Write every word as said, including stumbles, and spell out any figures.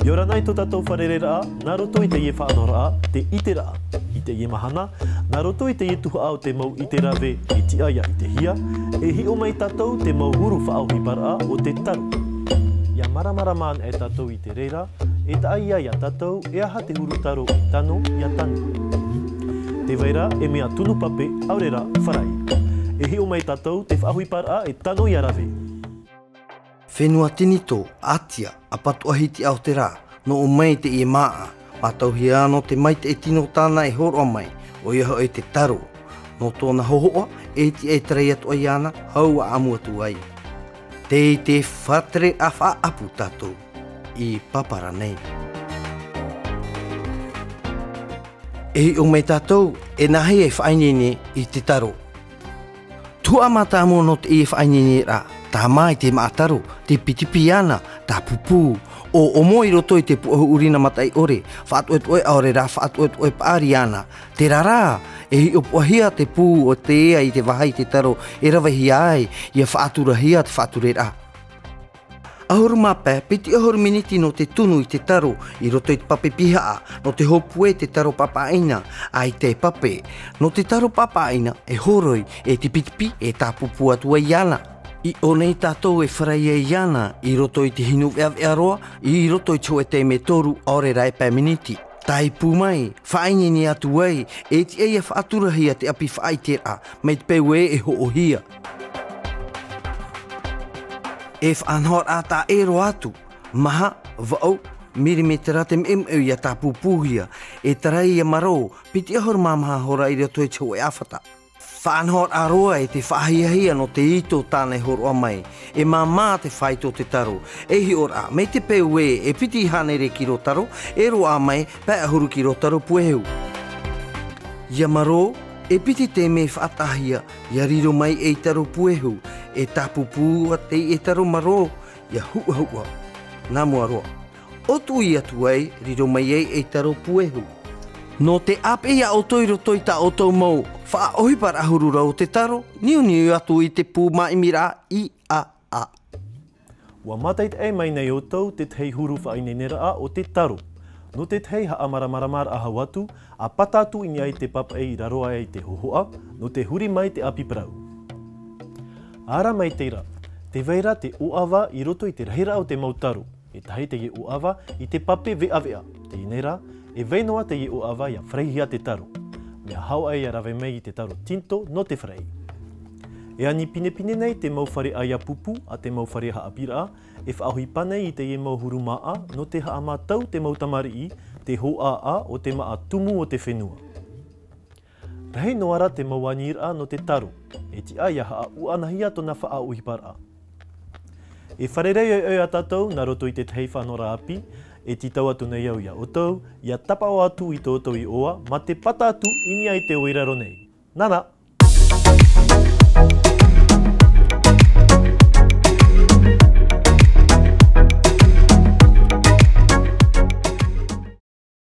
ʻIa ora na i tō tātou fārereiraʻa, nā roto i teie faʻanahoraʻa, te ʻiteraʻa. I teie mahana, nā roto i teie tuhaʻa o te mau ʻite rave e tiʻa ʻia ʻitehia, e hiʻo mai tātou te mau huru faʻaʻohiparaʻa o te taro. ʻIa māramarama anaʻe tātou i te reira, e taʻa ʻia iā tātou, e aha te huru taro e tano ʻia tanu. Tē vai ra, e mea tunu pape, ʻaore rā, faraʻi. E hiʻo mai tātou te faʻaʻohiparaʻa e tano ʻia rave. Fenua Tinitō, ʻĀtia, ʻapatoʻa hitiʻa o te rā, nō ʻō mai teie māʻa, mātauhia nō te maitaʻi tino tāna e hōroʻa mai, ʻoia hoʻi te taro. Nō tōna hōhoʻa, e tiʻa e tarai atoʻa iāna, hau ʻaʻamu atu ai. Tei te faʻatere a faʻaʻapu tātou, i Papara nei. E hiʻo mai tātou, e nāhea e faʻaineine i te taro. Tuhaʻa mātāmua nō teie faʻaineineraʻa, tāmā i te māʻa taro, te piti pī iāna, tāpūpū, ʻo ʻomo i roto i te puʻohu ʻurina mataʻi ʻore, faʻatoʻetoʻe ʻaore rā, faʻatoʻetoʻe paʻari iāna. Terā rā, e hiʻopoʻahia te pū o te ea i te vāhi i te taro e ravehia ai, ʻia faʻaturahia te faʻatureraʻa. ʻAhuru mā pae, piti ʻahuru miniti nō te tunu i te taro i roto i te pape pihaʻa, nō te hōpue te taro pāpaʻina, ʻaita e pape. Nō te taro pāpaʻina, e horoi, e te piti pī, e tāpūpū atu ai iāna. I ʻō nei tātou e faraʻi ai iāna, i roto i te hinu veʻaveʻa roa, i roto i te hōʻē taime toru, ʻaore rā e pae miniti. Tāipu mai, faʻaineine atu ai, e tiʻa ʻia faʻaturahia te ʻapi faʻaʻiteraʻa, mai te peu ē e hoʻohia. E faʻanahoraʻa taʻero atu, maha, vaʻu, mirimetera te meʻumeʻu ʻia tāpūpūhia, e tarai ʻia marō, piti ʻahuru mā maha hora i roto i te hōʻē ʻāfata. Faʻanahoraʻa roa e te faʻahiahia nō te ito tāna e hōroʻa mai, e māmā te faito o te taro, e hiʻo ra, mai te peu ē, e piti hānere kiro taro, e roaʻa mai, pae ʻahuru kiro taro puehu. ʻIa marō, e piti taime faʻataʻahia, ʻia riro mai ei taro puehu, e tāpūpū atu ei taro marō, ʻia huʻahuʻa. Nā mua roa. ʻO tuʻi atu ai, riro mai ai ei taro puehu. Nō te ʻāpeʻe iā ʻoutou i roto i tā ʻoutou mau faʻaʻohiparaʻa huru rau o te taro, niuniu atu i te pū māʻimiraʻa i ʻaʻa. ʻUa mātaʻitaʻi mai nei ʻoutou te tahi huru faʻaineineraʻa o te taro. Nō te tahi haʻamāramaramaraʻa hau atu, ʻa pata atu i niʻa i te papaʻi i raro aʻe i te hōhoʻa, nō te huri mai te ʻapi parau. Ara mai terā, tē vai ra te ʻoʻava i roto i te rahiraʻa o te mau taro. E tahi teie ʻoʻava i te pape veʻaveʻa. Teie nei rā, e vai noa teie ʻoʻava ʻia faraihia te taro. Mea hau aʻe ʻia rave mai i te taro tinitō nō te faraʻi. E ani pinepine nei te mau fare ʻaiā pūpū a te mau fare haʻapiʻiraʻa, e faʻaʻohipa nei i teie mau huru māʻa nō te haʻamātau te mau tamariʻi, te hōʻaʻa o te māʻa tumu o te fenua. Rahi noa ra te mau aniraʻa nō te taro, e tiʻa ʻia haʻauʻanahia tōna faʻaʻohiparaʻa. E fārerei ʻoiʻoi ā tātou, nā roto i te tahi faʻanahoraʻa ʻāpī, e tītau atu nei au iā ʻoutou, ʻia tāpaʻo atu i tō ʻoutou iʻoa, mā te pata atu i niʻa i te ʻoire raro nei. Nānā!